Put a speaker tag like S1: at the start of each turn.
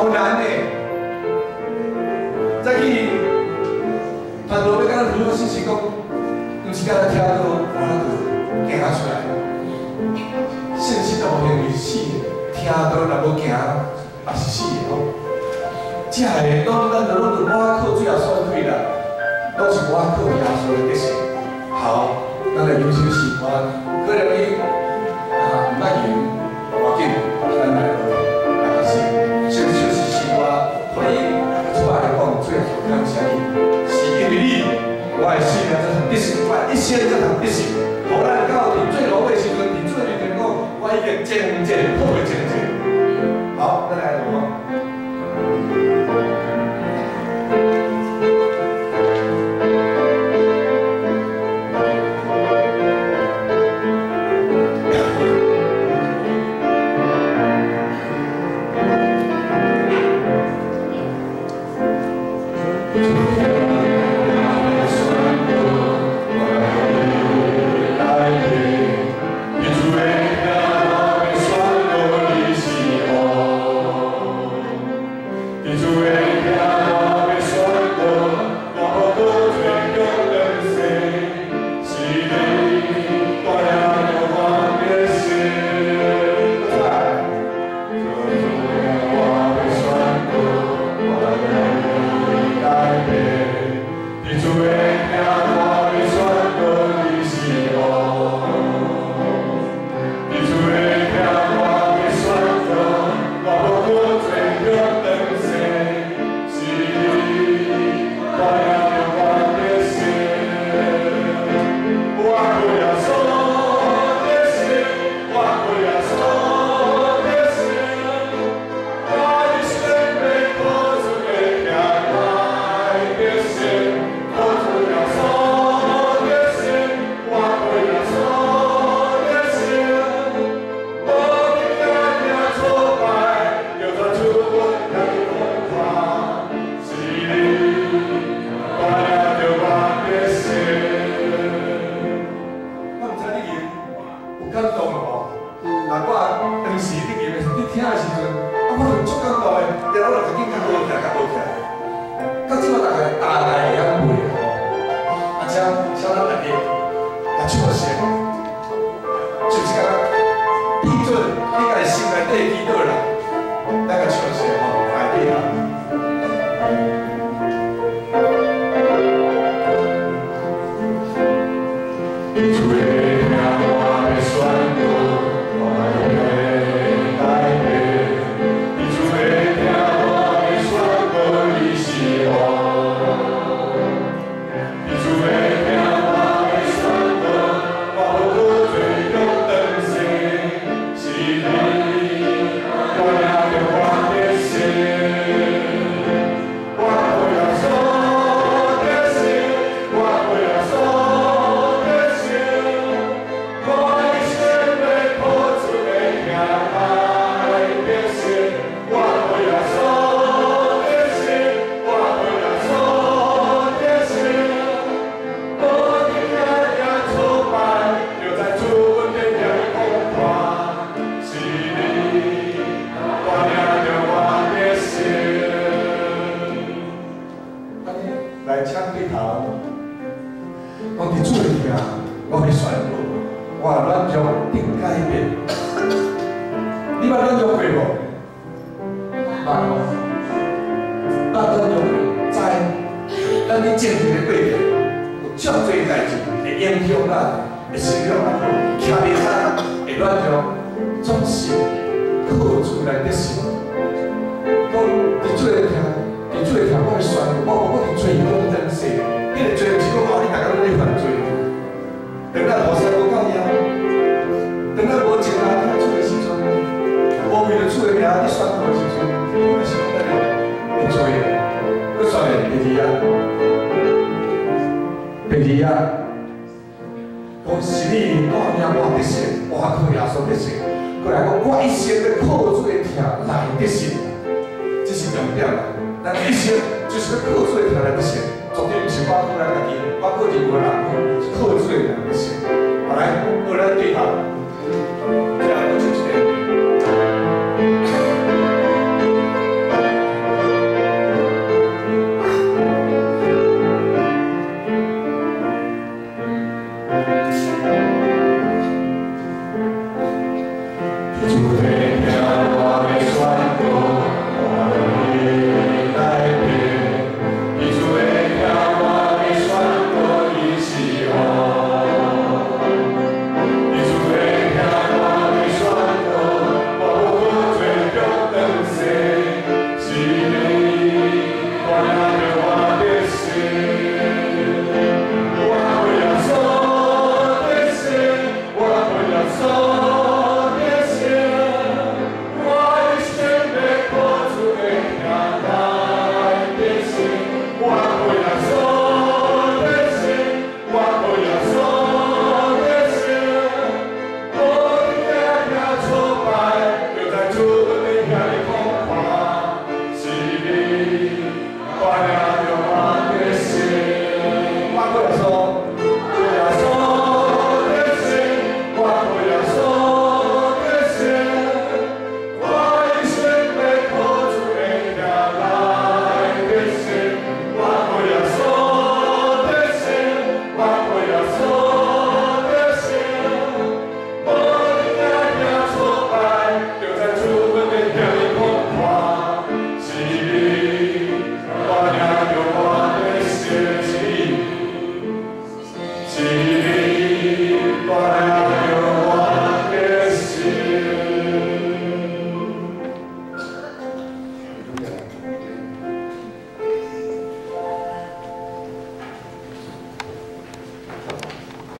S1: 好難呢。再去咱有信心講，毋是干焦聽到我就行出來。信心若無行為是死的，聽到若無行，也是死的吼。這个攏咱就攏著倚靠主耶穌的氣力，攏是倚靠耶穌的得勝。好，咱來吟首詩歌，可能你啊毋捌吟，無要緊，咱來來學習。這首是詩歌，可以出來講，主耶穌感謝你，是因為你，我的生命才通得勝，我的一生才通得勝。予咱到佇最後尾時陣，佇主面前講，我已經征戰好的征戰。好，咱來讀。